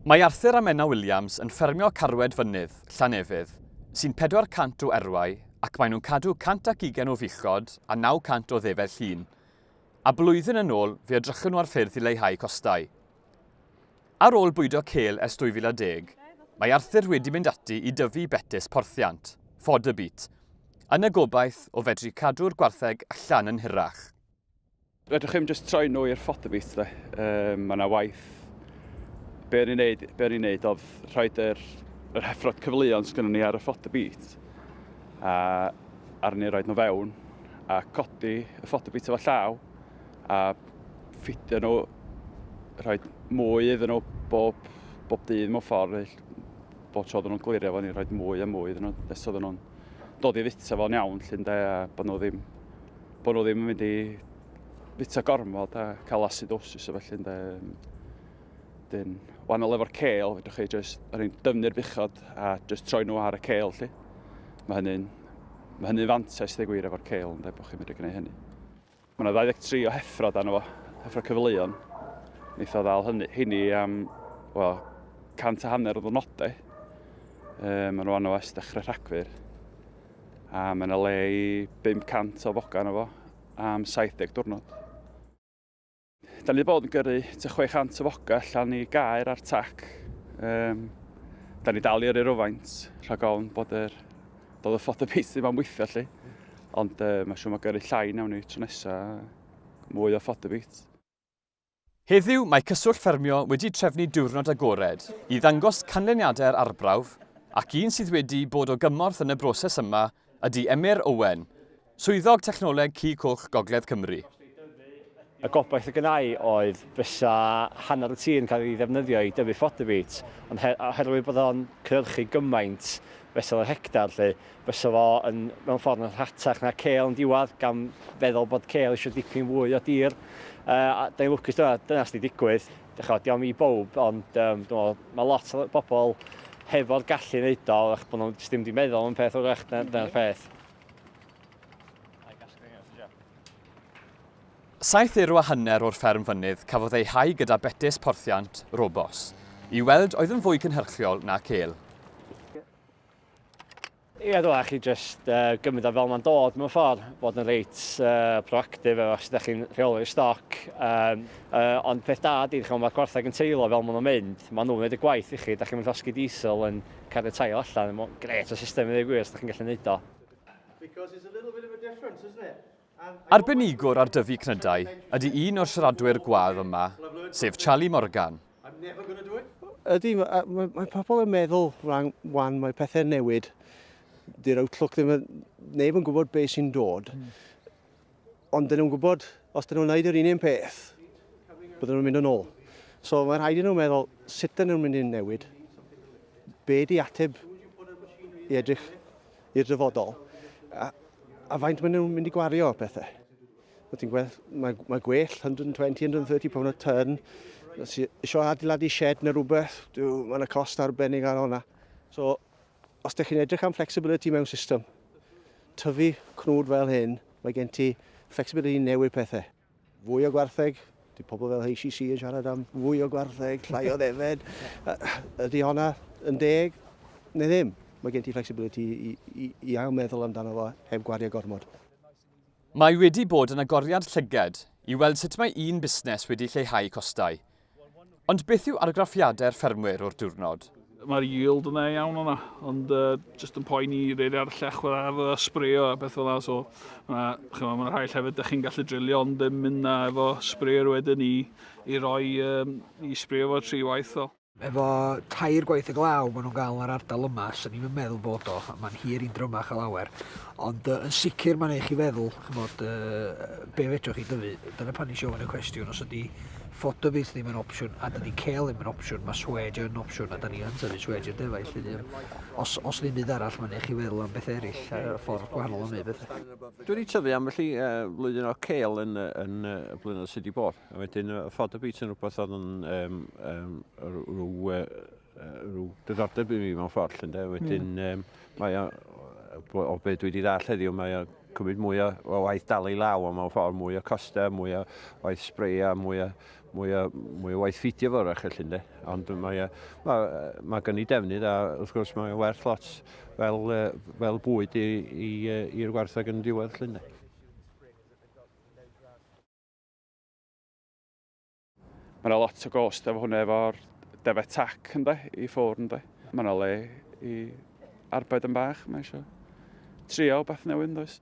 Mae Arthur a Menna Williams yn ffermio Carwed Fynydd, Llannefydd, sy'n 400 o erwau ac maen nhw'n cadw 120 o fuchod a 900 o ddefed llun. A blwyddyn yn ôl, fe edrychon nhw ar ffyrdd i leihau costau. Ar ôl bwydo cêl ers 2010, mae Arthur wedi mynd ati i dyfu betys porthiant, fodder beet, yn y gobaith o fedru cadw'r gwartheg allan yn hirach. Fedrwch chi'm jyst troi nhw i'r fodder beet de. Um, mae yna waith. Be o'n i'n neud, be o'n i'n neud oedd rhoid yr, yr heffrod cyfleon sgynnon ni ar y fodder beet a ar ni roed nhw fewn a codi y fodder beet efo llaw a ffidio nhw rhoi mwy iddyn nhw bob, bob dydd mewn ffordd bob tro oedden nhw'n glirio fo, ni'n rhoi mwy a mwy iddyn nhw nes oedden nhw'n dod i fita fo'n iawn 'lly ynde a bod nhw ddim bod nhw ddim yn mynd i fita gormod a cael acidosis a felly ynde. Dyn, wahanol efo'r cêl, fedrwch chi jyst, o'n i'n dyfnu'r buchod a jyst troi nhw ar y cêl 'lly. Mae hynny'n mae hynny'n fantais dweud gwir efo'r cêl ynde, bod chi'n medru gwneud hynny. Mae yna 23 o heffrod arno fo, heffro cyfleon. Wnaeth o ddal hynny, hynny am, wel, cant a hanner o ddwrnodau. Um, maen nhw arno ers dechrau Rhagfyr. A mae yna le i 500 o foga arno fo am 70 diwrnod. Da ni wedi bod yn gyrru tua 600 o foga allan i gaer ar tac. Um, da ni dal i yrru rhywfaint rhag ofn bod yr, bod y fodder beet ddim am weithio lly. Ond uh, mae'n siŵr mae gyrru llai nawn ni tro nesa, mwy o fodder beet. Heddiw, mae Cyswllt Ffermio wedi trefnu diwrnod agored i ddangos canlyniadau'r arbrawf ac un sydd wedi bod o gymorth yn y broses yma ydy Emyr Owen, Swyddog Technoleg Cig Coch Gogledd Cymru. Y gobaith oedd gynna i oedd fysa hanner y tir yn cael ei ddefnyddio i dyfu fodder beet, ond oherwydd bod o'n cynhyrchu gymaint fesul yr hectar 'lly, Fysa fo yn, mewn ffordd, yn rhatach na cêl yn diwedd, gan feddwl bod cêl eisiau dipyn fwy o dir. Uh, a da ni'n lwcus dyna, dyna sydd wedi digwydd. Dych diolch i bawb, ond um, dwi'n meddwl, mae lot o bobl hefo'r gallu i wneud o, wrach bod nhw'n ddim wedi meddwl am peth wrach, dyna'r dyna peth. Saith erw a hanner o'r fferm fynydd cafodd ei hau gyda betys porthiant, robos, i weld oedd yn fwy cynhyrchiol na cêl. Ie, dylai chi jyst uh, gymryd o fel mae'n dod mewn ffordd, bod yn reit uh, proactif efo sut ydych chi'n rheoli'r stoc. Um, uh, ond peth da ydy, mae'r gwartheg yn teilo fel maen nhw'n mynd, maen nhw'n gwneud y gwaith i chi, da chi'n mynd llosgi diesel yn cario tail allan, mae'n gret o system i ddweud gwir os ydych chi'n gallu gwneud o. Arbenigwr ar dyfu cnydau ydy un o'r siaradwyr gwadd yma, sef Charlie Morgan. Ydy, mae, mae, mae pobl yn meddwl rhan, wan, mae pethau'n newid. Dy'r outlook ddim yn... Neb yn gwybod beth sy'n dod. Ond dyn nhw'n gwybod, os dyn nhw'n gwneud yr un un peth, bydden nhw'n mynd yn ôl. So mae'n rhaid i nhw meddwl, sut dyn nhw'n mynd i newid? Be di ateb i edrych i'r dyfodol? A, a faint maen nhw'n mynd i gwario pethau? Mae ti'n gweld, mae, mae gwell 120, 130 pound a ton. Os ti eisiau adeiladu shed neu rhywbeth, mae yna cost arbennig ar hwnna. So, os ydych chi'n edrych am flexibility mewn system, tyfu cnwd fel hyn, mae gen ti flexibility i newid pethau. Fwy o gwartheg, di pobl fel HCC yn siarad am fwy o gwartheg, llai o ddefed. Ydy honna yn deg neu ddim? Mae gen ti flexibility i, i, i ail meddwl amdano fo heb gwario gormod. Mae wedi bod yn agoriad llygad i weld sut mae un busnes wedi lleihau costau. Ond beth yw argraffiadau'r ffermwyr o'r diwrnod? Mae'r yield yn dda iawn o'na, ond uh, just yn poeni reid ar llechwedd ar uh, sbrio a beth fel yna, so mae ma, ma rhai llefydd ydych chi'n gallu drilio ond ddim mynd na efo sbrio wedyn i, i roi um, i sbrio fo tri waith. So. Efo tair gwaith y glaw maen nhw'n gael yn yr ardal yma, swn i'm yn meddwl bod o, mae'n hir i'n drymach o lawer. Ond uh, yn sicr mae'n eich i feddwl, chymod, uh, be fedrwch chi dyfu. Dyna pan nes i ofyn y cwestiwn, os ydy fodder beet ddim yn opsiwn, a dydy kale ddim yn opsiwn, mae swêj yn opsiwn, a da ni yn tyfu swêj i'r defaid. Lly, os, os ddim byd arall, mae'n eich i feddwl am beth eraill, a ffordd gwahanol o wneud bethau. Dwi wedi tyfu ambell i uh, flwyddyn o kale yn, yn, yn y blynyddoedd sydd wedi bod. A wedyn y fodder beet yn rhywbeth oedd yn um, um, rhyw, uh, rhyw diddordeb i mi mewn ffordd, ynde. Wedyn mm. um, mae o, o beth dwi wedi ddall heddiw, mae o cymryd mwy o, o waith dal i law, a mewn ffordd mwy o costau, mwy o waith spray a mwy o, mwy o, mwy o waith ffidio fo wrach felly ynde. Ond mae, mae, mae gen i defnydd a wrth gwrs mae werth lot fel, fel bwyd i'r gwartheg yn diwedd felly ynde. Mae yna lot o gost efo hwnna efo'r defaid tac ynde, i ffwrdd ynde. Mae yna le i arbed yn bach, mae eisiau trio beth newydd yndoes.